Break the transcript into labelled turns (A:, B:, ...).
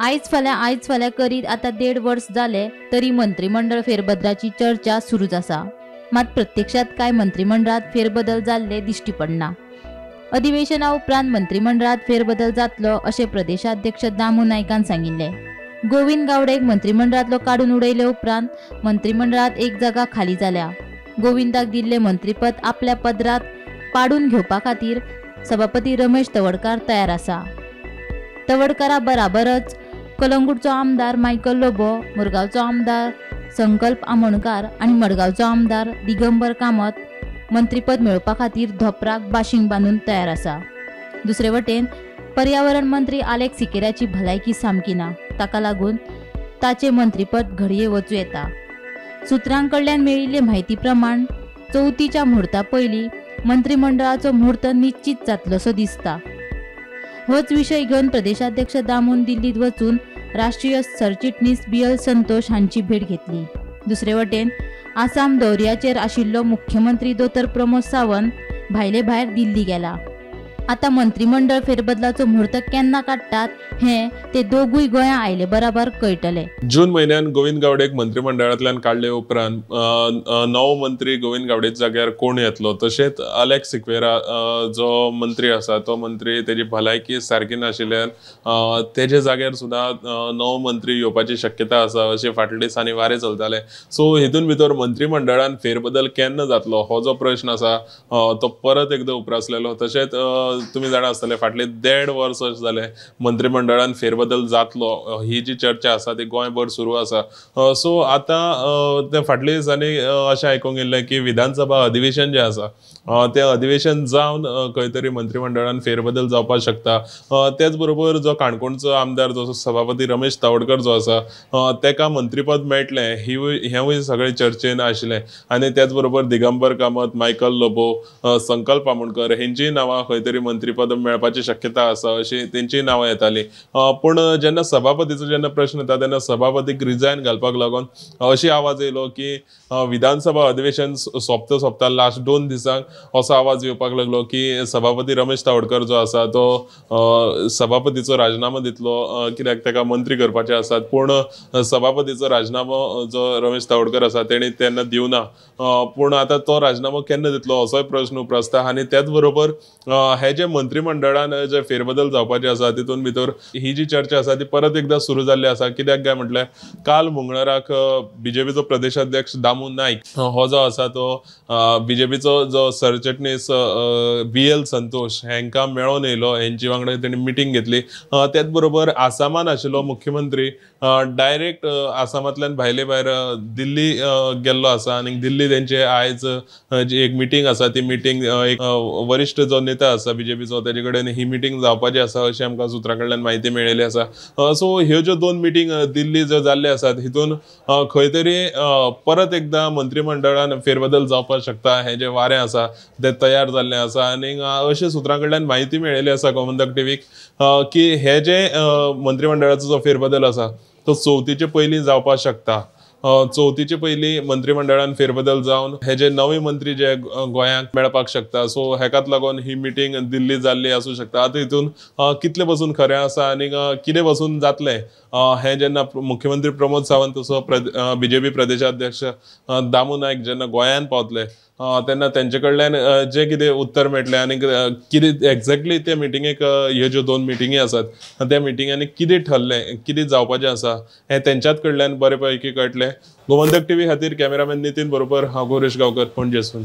A: आयज फाल्यां आयज फाल्यां करीत आतां 1.5 वर्स जाले तरी मंत्रिमंडळ फेरबदलाची चर्चा सुरूच आसा. मात प्रत्यक्षात कांय मंत्रिमंडळात फेरबदल जाल्ले दिश्टी पडना. अधिवेशना उपरांत मंत्रिमंडळात फेरबदल जातलो अशें प्रदेशाध्यक्ष दामू नायकान सांगिल्लें. गोविंद गावडेक मंत्रिमंडळांतलो काडून उडयले उपरांत मंत्रिमंडळात एक जागा खाली जाल्या. गोविंदाक दिल्लें मंत्रीपद आपल्या पदरात पाडून घेवपा खातीर सभापती रमेश तवडकार तयार आसा. तवडकारा बराबरच कलंगूटचो आमदार मायकल लोबो, मुरगांवचो आमदार संकल्प आमोणकार आनी मडगांवचो आमदार दिगंबर कामत मंत्रीपद मेळोवपा खातीर धोपराक बाशींग बांदून तयार आसा. दुसरे वटेन पर्यावरण मंत्री आलेक्स सिकेराची भलायकी सामकी ना, ताका लागून ताचें मंत्रीपद घडये वचूं येता. सुत्रां कडल्यान मेळिल्ले म्हायती प्रमाण चवथीच्या म्हुर्ता पयलीं मंत्रिमंडळाचो म्हुर्त निश्चित जातलोसो दिसता. होच विशय घेवन प्रदेशाध्यक्ष दामून दिल्लीत वचून राष्ट्रीय सरचिटणीस बी.एल. संतोष हांची भेट घेतली. दुसरे वटेन आसाम दौऱ्याचेर आशिल्लो मुख्यमंत्री दोतोर प्रमोद सावंत भायले भायर दिल्ली गेला. आतां मंत्रिमंडळ फेरबदलाचो म्हुर्त केन्ना काडटात हें ते दोगूय गोंया आयले बराबर कळटले.
B: जून म्हयन्यान गोविंद गावडेक मंत्रिमंडळांतल्यान काडले उपरांत नवो मंत्री गोविंद गावडेच्या जाग्यार कोण येतलो, तशेंच आलेक्स सिक्वेरा जो मंत्री आसा तो मंत्री तेजी भलायकी सारकी नाशिल्ल्यान तेजे जाग्यार सुद्दां नवो मंत्री येवपाची शक्यता आसा अशें फाटल्या दिसांनी वारें चलतालें. सो हितून भितर मंत्रिमंडळान फेरबदल केन्ना जातलो हो जो प्रश्न आसा तो परत एकदां उप्रासलेलो. तशेंच तुमी जाणा आसतले फाटले 1.5 वर्स अशें जालें मंत्रिमंडळान फेरबदल जातलो ही जी चर्चा आसा ती गोंयभर सुरू आसा. सो आतां ते फाटल्या दिसांनी अशें आयकूंक येयल्लें की विधानसभा अधिवेशन जें आसा तें अधिवेशन जावन खंय तरी मंत्रिमंडळान फेरबदल जावपाक शकता. त्याच बरोबर जो काणकोणचो आमदार जो सभापती रमेश तवडकर जो आसा तेका मंत्रीपद मेळटलें हेंवूय सगळें चर्चेन आशिल्लें. आनी त्याच बरोबर दिगंबर कामत, मायकल लोबो, संकल्प आमोणकर हेंचीय नांवां खंय तरी मंत्रीपद मेळपाची शक्यता आसा अशी तेंचीय नांवां येतालीं. पूण जेन्ना सभापतीचो जेन्ना प्रश्न येता तेन्ना सभापतीक रिजायन घालपाक लागून अशी आवाज येयलो की विधानसभा अधिवेशन सोंपता सोंपता लास्ट 2 दिसांक असो आवाज येवपाक लागलो की सभापती रमेश तवडकर जो आसा तो सभापतीचो राजिनामो दितलो कित्याक ताका मंत्री करपाचे आसात. पूण सभापतीचो राजिनामो जो रमेश तवडकर आसा तेणी तेन्ना दिवना. पूण आतां तो राजिनामो केन्ना दितलो असोय प्रश्न उप्रासता. आनी त्याच बरोबर हे जे मंत्रिमंडळान जे फेरबदल जावपाचे आसा तितून भितर ही जी चर्चा आसा ती परत एकदां सुरू जाल्ली आसा. कित्याक काय म्हटल्यार काल मंगळाराक बीजेपीचो प्रदेशाध्यक्ष दामू नायक हो जो आसा तो बीजेपीचो जो सरचिटणीस बी.एल. संतोष हांकां मेळोन येयलो, हेंची वांगडा तेणी मिटींग घेतली. त्याच बरोबर आसामान आशिल्लो मुख्यमंत्री डायरेक्ट आसामांतल्यान भायले भायर दिल्ली गेल्लो आसा आनी दिल्ली तेंचे आयज जी एक मिटींग आसा ती मिटींग एक वरिश्ठ जो नेता आसा बीजेपीचो तेजे कडेन ही मिटींग जावपाची आसा अशें आमकां सुत्रां कडल्यान म्हायती मेळिल्ली आसा. सो ह्यो ज्यो 2 मिटींग दिल्ली ज्यो जाल्ल्यो आसात हितून खंय तरी परत एकदां मंत्रिमंडळान फेरबदल जावपाक शकता हें जें वारें आसा तें तयार जाल्लें आसा. आनी अशें सुत्रां कडल्यान म्हायती मेळिल्ली आसा गोमंतक टीव्हीक की हे जे मंत्रिमंडळाचो जो फेरबदल आसा तो चवथीचे पयलीं जावपाक शकता. चवथीचे पयलीं मंत्रिमंडळान फेरबदल जावन हे जे नवे मंत्री जे गोंयांक मेळपाक शकता. सो हेकाच लागून ही मिटींग दिल्ली जाल्ली आसूं शकता. आतां हितून कितले पसून खरें आसा आनी कितें पसून जातलें हें जेन्ना मुख्यमंत्री प्रमोद सावंत तसो बीजेपी प्रदेशाध्यक्ष दामू नायक जेन्ना गोंयांत पावतले तेन्ना तेंचे कडल्यान जें कितें उत्तर मेळटलें आनी कितें एग्जॅक्टली ते मिटिंगेक ह्यो ज्यो 2 मिटिंगी आसात त्या मिटिंगांनी कितें ठरलें कितें जावपाचें आसा हें तेंच्याच कडल्यान बरे पैकी कळटलें. गोमंतक टीव्ही खातीर कॅमेरामॅन नितीन बरोबर हांव गौरेश गांवकर, पणजेसून.